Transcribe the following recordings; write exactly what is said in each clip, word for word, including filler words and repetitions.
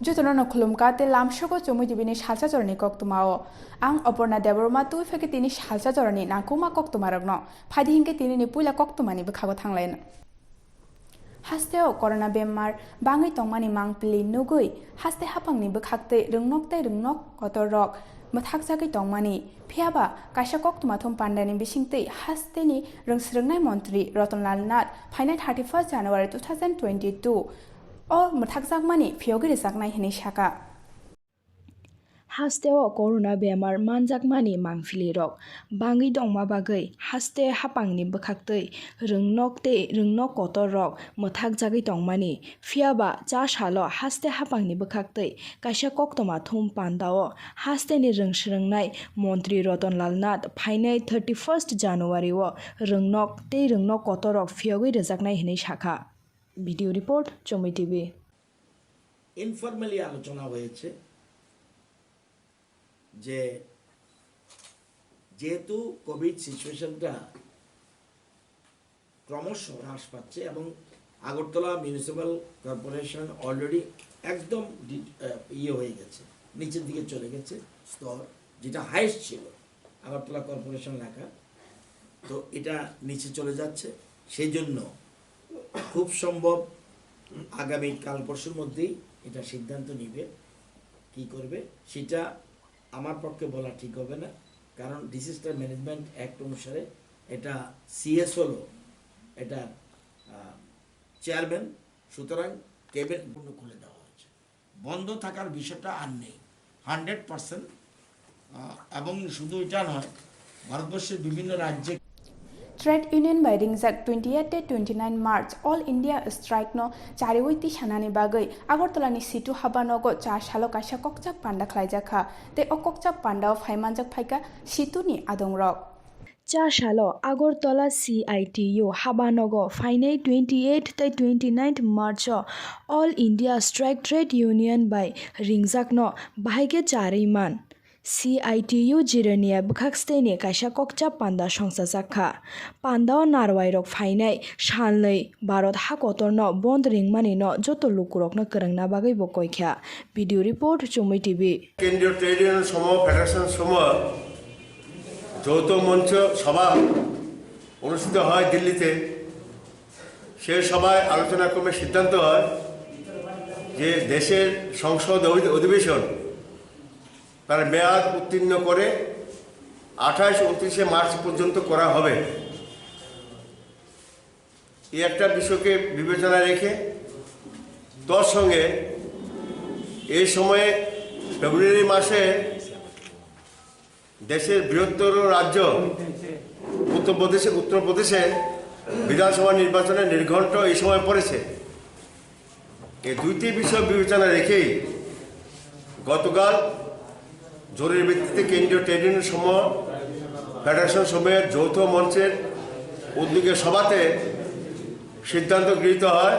Jotono no khulumkha tei lamsogo Chomui T V ni salsa jorani koktwmao. Ang Oporna Debbarma twi phai khe tini salsa jorani nangkukma koktwmarokno. Phaidi hinkhe tinini puila koktwmani bwkhago thanglaina. Hasteo corona bemar bangwi tongmani mangpili nugwi haste haphangni bwkhaktwi rwngnok tei rwngnok kotorrok mwthakjagwi tongmani. Phiyaba kaisa koktwma thum pandani bisingtwi hasteni rwngsrwngnai montri Ratanlal Nath phainai thirty-first January two thousand twenty-two o mwthakjakmani phiyogwi rwjaknai hwnwi sakha. Hasteo corona bemar manjakmani mangpilirok bangwi tongma bagwi haste haphangni bwkhaktwi rwngnok tei rwngnok kotorrok mwthakjagwi tongmani. Phiyaba cha salo haste haphangni bwkhaktwi kaisa koktwma thum pandao hasteni rwngsrwngnai montri Ratanlal Nath phainai thirty-first January o rwngnok tei rwngnok kotorrok phiyogwi rwjaknai hwnwi sakha. Video report, Chomui T V. Informally আলোচনা হয়েছে যে যেহেতু কোভিড সিচুয়েশনটা ক্রমশ হ্রাস পাচ্ছে এবং Agartala municipal corporation already একদম ডি- আহ, ইয়ে হয়ে গেছে, নিচের দিকে চলে গেছে স্তর, যেটা হাইস্ট ছিল আগরতলা কর্পোরেশন এলাকা, তো এটা নিচে চলে যাচ্ছে। সেই জন্য খুব সম্ভব আগামী কাল পরশুর মধ্যেই এটা সিদ্ধান্ত নিবে, কি করবে সেটা আমার পক্ষে বলা ঠিক হবে না, কারণ ডিজাস্টার ম্যানেজমেন্ট অ্যাক্ট অনুসারে এটা সিএস হলো এটা চেয়ারম্যান, সুতরাং ক্যাবিনেট পূর্ণ খুলে দেওয়া হয়েছে। বন্ধ থাকার বিষয়টা আর নেই, হান্ড্রেড পার্সেন্ট। এবং শুধু এটা নয়, ভারতবর্ষের বিভিন্ন রাজ্যে Trade Union bai ringjak twenty-eight tei twenty-nine March All India Strike no chariwi tisanani bagwi Agartala ni Situ habanogo cha salo kaisa kokchap panda khlaijakha tei o kokchap pandao phaimanjak phaikha Situ ni adongrok. Cha salo Agartala C I T U habanogo phainai twenty-eight tei twenty-nine March o All India Strike Trade Union bai ringjakno bahaikhe charwi man. C I T U Jirania bwkhak steni kaisa kokcha panda songchajak kha. Pandao narwairok phainai salnwi Bharat ha kotorno bond ringmanino joto lukurokno kwrwngna bagwi bo koikha. Video report, Chumui T V. কেন্দ্রীয় trade union সমূহ, ফেডারেশন সমূহ যৌথ মঞ্চ সভা অনুষ্ঠিত হয় দিল্লিতে। সেই সভায় আলোচনা ক্রমে সিদ্ধান্ত হয় যে দেশের সংসদ অধি- অধিবেশন তার মেয়াদ উত্তীর্ণ করে আঠাশ ঊনত্রিশে মার্চ পর্যন্ত করা হবে। এই একটা বিষয়কে বিবেচনায় রেখে তৎসঙ্গে এই সময়ে ফেব্রুয়ারি মাসে দেশের বৃহত্তর রাজ্য উত্তরপ্রদেশে উত্তরপ্রদেশে বিধানসভা নির্বাচনের নির্ঘণ্ট এই সময় পড়েছে। এই দুইটি বিষয় বিবেচনা রেখেই গতকাল জরুরি ভিত্তিতে কেন্দ্রীয় ট্রেড ইউনিয়ন সমূহ, ফেডারেশন সমূহের যৌথ মঞ্চের উদ্যোগে সভাতে সিদ্ধান্ত গৃহীত হয়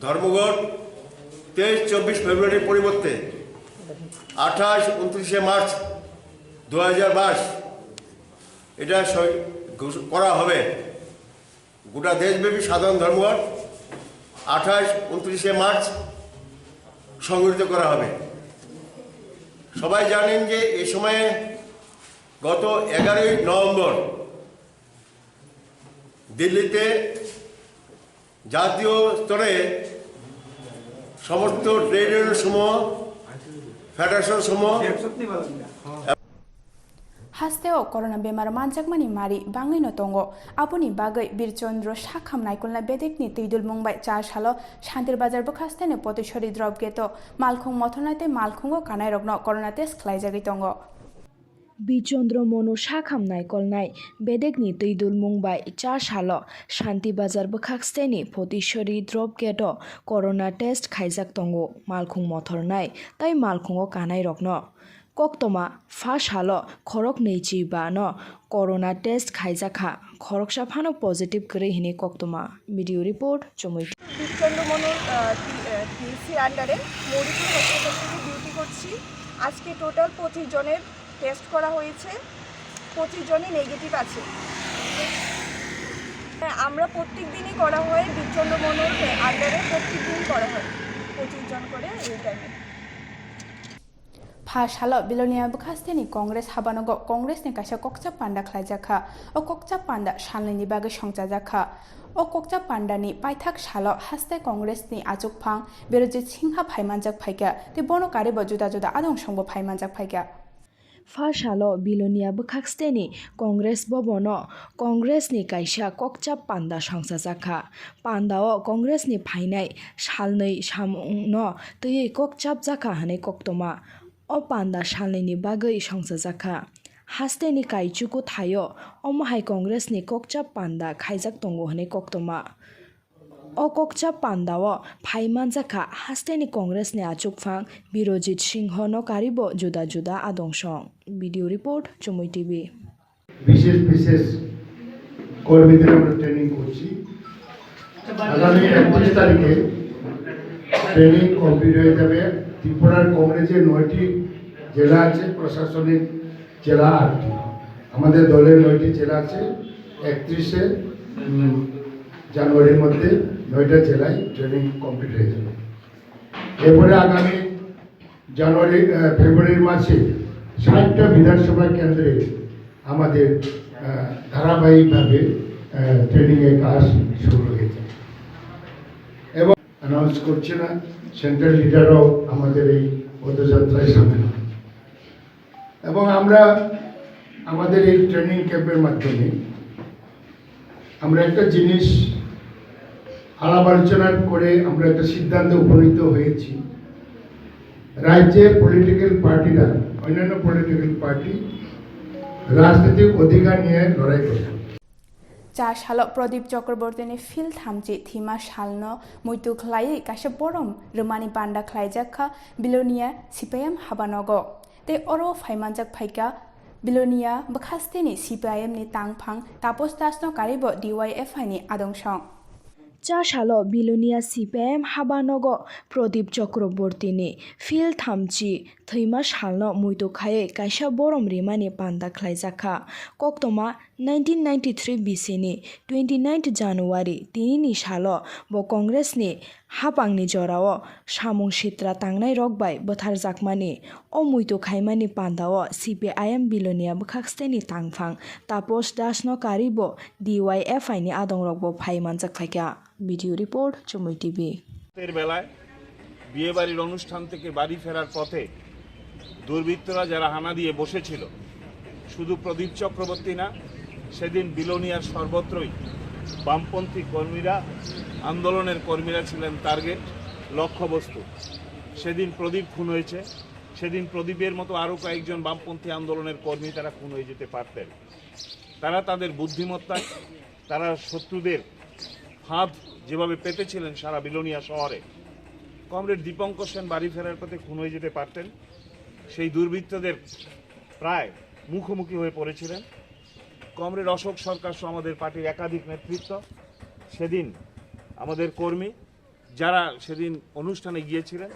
ধর্মঘট তেইশ চব্বিশ ফেব্রুয়ারির পরিবর্তে আঠাশ ঊনত্রিশে মার্চ দু হাজার বাইশ এটা সই-, ঘোষ-, করা হবে। গোটা দেশব্যাপী সাধারণ ধর্মঘট আঠাশ ঊনত্রিশে মার্চ সংগঠিত করা হবে। সবাই জানেন যে এই সময়ে গত এগারোই নভেম্বর দিল্লিতে জাতীয় স্তরে সমস্ত ট্রেড ইউনিয়ন সমূহ, ফেডারেশন সমূহ Hasteo corona bemar manjakmani mari bangwino tongo. Aboni bagwi Birchandra Sakham naikolna bedekni twidulmung bai cha salo Shantir Bazar bwkhasteni Potisori drop gate-o malkhung mothornai tei malkhungo kanairokno corona test khlaijagwi tongo. Birchandra Monu Sakham naikolnai bedekni twidulmung bai cha salo Shanti Bazar bwkhak steni Potisori drop gate-o corona test khaijak tongo. Malkhung mothornai tei malkhungo kanairokno koktwma pha salo khoroknwi chiba no corona test khaijakha, khoroksa phano positive kwrwi hwnwi koktwma. Video report, Chumui. Birchandra মনুর টিএসসির আন্ডারে মৌরিপুর হসপিটাল থেকে ডিউটি করছি। আজকে টোটাল পঁচিশ জনের টেস্ট করা হয়েছে, পঁচিশ জনই নেগেটিভ আছে। হ্যাঁ, আমরা প্রত্যেক দিনই করা হয়, বীরচন্দ্র মনুর আন্ডারে প্রত্যেক দিনই করা হয়। পঁচিশ জন করে এই টাইমে। Pha salo Bilonia bwkhasteni Congress habanogo Congressni kaisa kokchap panda khlaijakha. O kokchap panda salnwini bagwi songchajakha. O kokchap pandani paithak salo haste Congressni achukphang Birojit Singha phaimanjak phaikha, tei bono karibo juda juda adong songbo phaimanjak phaikha. Pha salo Bilonia bwkhaksteni Congress bobono Congressni kaisa kokchap panda songchajakha. Pandao Congressni phainai salnwi samungno twiwi kokchapjakha hwnwi koktoma. O panda salnwini bagwi songchajakha. Hasteni kaichuku thaio omo hai Congressni kokchap panda khaijak tongo hwnwi koktoma. O kokchap pandao phai manjakha hasteni Congressni achukphang Birojit Singhono karibo juda juda adongshong. Video report, Chumui T V. বিশেষ বিশেষ কর্মীদের আমরা ট্রেনিং করছি। আগামী একত্রিশ তারিখে training complete হয়ে যাবে। ত্রিপুরার কংগ্রেসের নয়টি জেলা আছে, প্রশাসনিক জেলা আটটি। আমাদের দলের নয়টি জেলা আছে। একত্রিশে উম, জানুয়ারির মধ্যে নয়টা জেলায় ট্রেনিং কমপ্লিট হয়ে যাবে। এরপরে আগামী জানুয়ারি, আহ, ফেব্রুয়ারি মাসে ষাটটা বিধানসভা কেন্দ্রে আমাদের, আহ, ধারাবাহিকভাবে, আহ, ট্রেনিংয়ের কাজ শুরু হয়েছে এবং অ্যানাউন্স করছে না, সেন্ট্রাল লিডাররাও আমাদের এই পদযাত্রায় সামিল হয়। এবং আমরা আমাদের এই ট্রেনিং ক্যাম্পের মাধ্যমে আমরা একটা জিনিস আলাপ আলোচনা করে আমরা একটা সিদ্ধান্তে উপনীত হয়েছি, রাজ্যের পলিটিক্যাল পার্টিরা, অন্যান্য পলিটিক্যাল পার্টি রাজনৈতিক অধিকার নিয়ে লড়াই করবে। Cha salo Pradip Chakrabortini phil thamchi thwima salno muitu khlaiwi kaisa borom rwmani panda khlaijak kha Bilonia C P I M habanogo. Tei oro phaimanjak phaikha Bilonia bwkhasteni C P I M ni tangphang Tapos Dasno karibo D Y F I ni adongshong. Cha salo Bilonia C P I M habanogo Pradip Chakrabortini phil thamchi thwima salno muitu khaiwi kaisa borom rimani panda khlaijakha. Koktoma nineteen ninety-three B C ni twenty-ninth January tinini salo bo Congressni hapangni jorao samung sitra tangnairok bai bwtharjakmani. O muitu khaimani pandao C P I M Bilonia bwkhaksteni tangphang Tapos Dasno karibo D Y F I ni adongrokbo phai manjak phaikha. Video report, Chumui T V. রাতের বেলায় বিয়ে বাড়ির অনুষ্ঠান থেকে বাড়ি ফেরার পথে দুর্বৃত্তরা যারা হানা দিয়ে বসেছিল, শুধু প্রদীপ চক্রবর্তী না, সেদিন বিলোনিয়ার সর্বত্রই বামপন্থী কর্মীরা, আন্দোলনের কর্মীরা ছিলেন টার্গেট, লক্ষ্যবস্তু। সেদিন প্রদীপ খুন হয়েছে, সেদিন প্রদীপের মতো আরও কয়েকজন বামপন্থী আন্দোলনের কর্মী তারা খুন হয়ে যেতে পারতেন। তারা তাদের বুদ্ধিমত্তায়, তারা শত্রুদের ফাঁদ যেভাবে পেতেছিলেন সারা বিলোনিয়া শহরে, কমরেড দীপঙ্কর সেন বাড়ি ফেরার পথে খুন হয়ে যেতে পারতেন। সেই দুর্বৃত্তদের প্রায় মুখোমুখি হয়ে পড়েছিলেন কমরেড অশোক সরকার সহ আমাদের পার্টির একাধিক নেতৃত্ব। সেদিন আমাদের কর্মী যারা সেদিন অনুষ্ঠানে গিয়েছিলেন,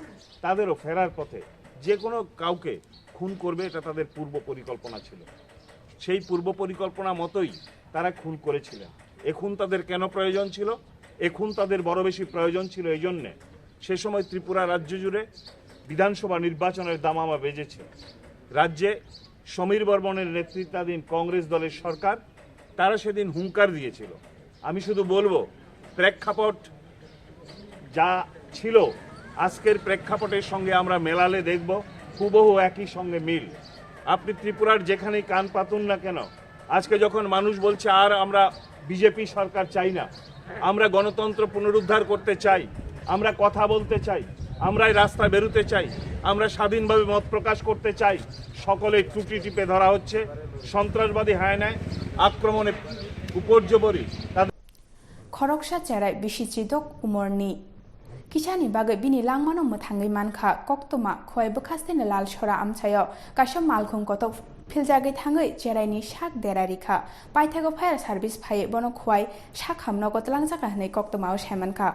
তাদেরও ফেরার পথে যে কোনো কাউকে খুন করবে, এটা তাদের পূর্ব পরিকল্পনা ছিল। সেই পূর্ব পরিকল্পনা মতোই তারা খুন করেছিলেন। এ খুন তাদের কেন প্রয়োজন ছিল? এ খুন তাদের বড় বেশি প্রয়োজন ছিল এই জন্যে, সে সময় ত্রিপুরা রাজ্য জুড়ে বিধানসভা নির্বাচনের দামামা বেজেছে। রাজ্যে সমীর বর্মনের নেতৃত্বাধীন কংগ্রেস দলের সরকার, তারা সেদিন হুঙ্কার দিয়েছিল। আমি শুধু বলবো, প্রেক্ষাপট যা ছিল, আজকের প্রেক্ষাপটের সঙ্গে আমরা মেলালে দেখব হুবহু একই সঙ্গে মিল। আপনি ত্রিপুরার যেখানেই কান পাতুন না কেন, আজকে যখন মানুষ বলছে, "আর আমরা বিজেপি সরকার চাই না, আমরা গণতন্ত্র পুনরুদ্ধার করতে চাই, আমরা কথা বলতে চাই, আমরা এই রাস্তা বেরোতে চাই, আমরা স্বাধীনভাবে মত প্রকাশ করতে চাই", সকলে টুটি টিপে ধরা হচ্ছে, সন্ত্রাসবাদী হায়নায় আক্রমণে উপর্যবরী তাদের Khoroksa cherai bisi chidok umorni. Kisani bagwi bini langmano mwthangwi mankha, koktwma Khowai bwkhasteni Lalsora amchaio kaisa malkhung kotok philjagwi thangwi cheraini sak dera rikha. Paithago fire service phaiwi bono Khowai sakhamnogo twlangjakha hwnwi koktwmao saimankha.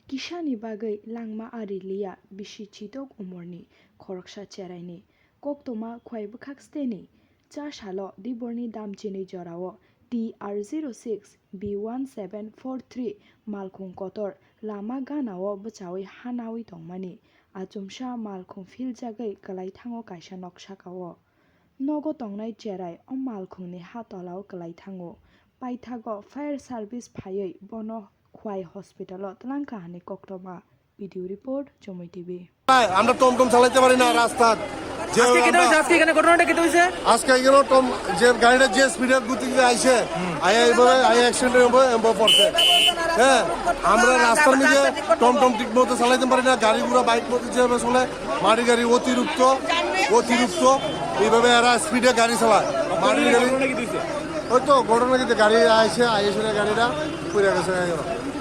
Kisani bagwi langma ari liya bisi chidok umorni khoroksa cheraini. Koktwma Khowai bwkhaksteni cha salo Diborni Damchini jorao P R zero six B one seven four three malkhung kotor lama ganao bwchaui ha naui tongmani. Achomsa malkhung philjagwi kwlai thango kaisa nok sakao. Nogo tongnai cherai o malkhungni ha tolao kwlai thango. Paithago fire service phaiwi bono Khwai hospital-o twlang kha hwnwi koktoma. Video report, Chomui T V. ভাই, আমরা টমটম চালাইতে পারি না রাস্তার। যে আজকে কেন আমরা হয়েছে? আজকে এখানে ঘটনাটা কেন হয়েছে? আজকে এখানে টম-, যে গাড়িটা যে স্পিডে গতিতে আইছে, আয়া এইভাবে, আয়া অ্যাক্সিডেন্ট হবে, এভাবে পড়ছে। হ্যাঁ, আমরা রাস্তার মধ্যে টমটম ঠিক মতো চালাইতে পারি না, গাড়ি ঘোড়া বাইক মতো যেভাবে চলে, মাটি গাড়ি অতিরিক্ত, অতিরিক্ত, এইভাবে এরা স্পিডে গাড়ি চালায়। মাটির গাড়ি। ওই তো ঘটনা কিন্তু গাড়ি আইছে, আইসে গাড়িটা পড়ে গেছে,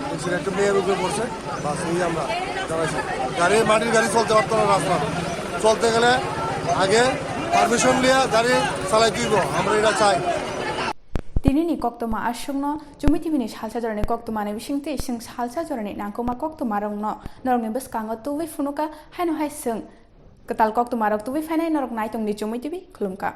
অ্যাক্সিডেন্ট, একটা মেয়ের উপরে পড়ছে। বাস, এই আমরা জানাইছি। গাড়ি, মাটির গাড়ি চলতে পারতো না রাস্তা। চলতে গেলে আগে পারমিশন নিয়ে গাড়ি চালাইতে হইব, আমরা এটা চাই। Tinini koktoma aswkno Chumui T V ni salsa jorani koktoma ni bisingtwi chwng salsa jorani nangkukma koktoma rokno norokni bwskango tubui phunuka, haino hai chwng kwtal koktoma rok tubui phainai norok naitongdi Chumui T V khulumkha.